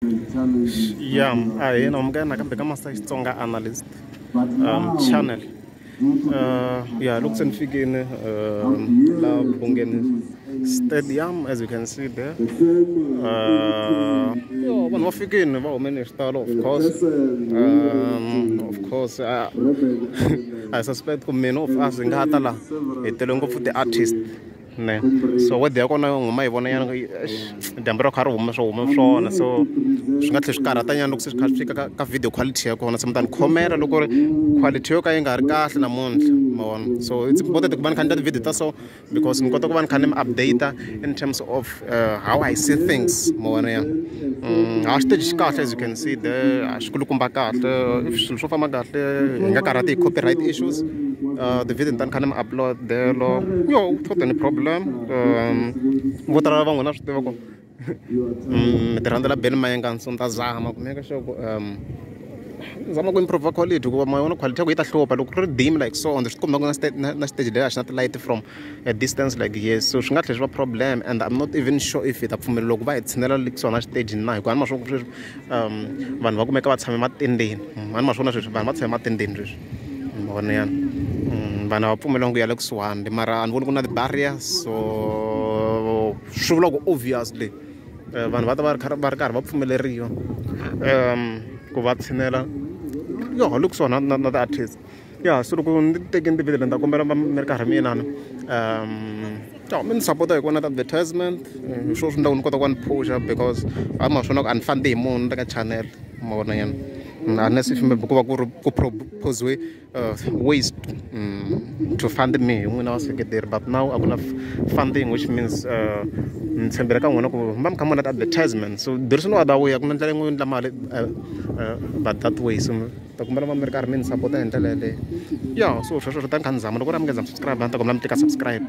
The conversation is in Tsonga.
Ya ahee na amukela nakambe ka Master Xitsonga Analyst channel. Ya loko se ni fikini la Bungeni Stadium, as you can see there, yo vanhu va fikini, va humene hi xitalo. Of course, I suspect ku many of us hi nga ta la hi tele ngopfu ti-artist ne. So weather ya kona huma hi vona nyana dyambu ra kha ri huma, swo huma swona, so swi nga tlhela swi karhata nyana loko se swi kha swi fika ka video quality ya kona. Se mi ta ni khomela loko ri quality yo ka yi nga ri kahle namuntlha, ma vona. So it's important ku va ni kha ni endla ti-video ta so because ni kota ku va ni kha ni mi update in terms of how I see things, ma vona. Ya ha xiteji xi kahle, as you can see there, a xi kulukumba kahle. If swilo swo famba kahle, hi nga karhati hi copyright issues, the video ni ta ni kha ni mi upload there lo yo without any problem. Vo tala va n'wina swi tiva ku mi ti rhandzela Benny Mayengani, so ni ta zama ku make sure ku zama ku improve quality, hikuva ma yona quality ya ku yi ta hlupha loko ku ri dim like so on. Swi tikomba ku na stage leyi a xi na ti-light from a distance like yes, so swi nga tlhela swi va problem. And I'm not even sure if hi ta pfumeleriwa ku va hi tshinela le kusuhana na xiteji na, hikuva a ni ma swona sweswi vanhu va kumeka va tshame matendeni. A ni ma swona sweswi vanhu va tshame matendeni sweswi, ma vona yana. Vanhu a va pfumeleriwangi ku ya le kusuhani, mara a ni voni ku na ti-barriers, so swi vula ku obviously vanhu va ta va ri karhi va pfumeleriwa ku va tshinela yo le kusuhani na ti-artist ya. So loko ni tekini ti-video, ni ta kombela mi ri karhi mi inana ya mi ni sapota hi ku vona ti-advertisement. Hi swona swi endlaku ni kota ku va ni phusha, because a ma swona ku a ni fandi hi munhu ka channel, ma vona nyana, unless if maybe ku va ku ri ku propose ways to fund me hi n'wina vaseketeri. But now a ku na funding, which means ni tshembela ka n'wina ku va mi kha mi vona ti-advertisement. So there is no other way, a ku na ndlela yin'we yo endla mali but that way. So ta kombela va mi ri karhi mi ni sapota hi ndlela yeleyo. Ya, so sweswo swi ta ni kha ni zama. Loko ri a mi nga za mi subscribe, a ni ta kombela mi tika subscribe.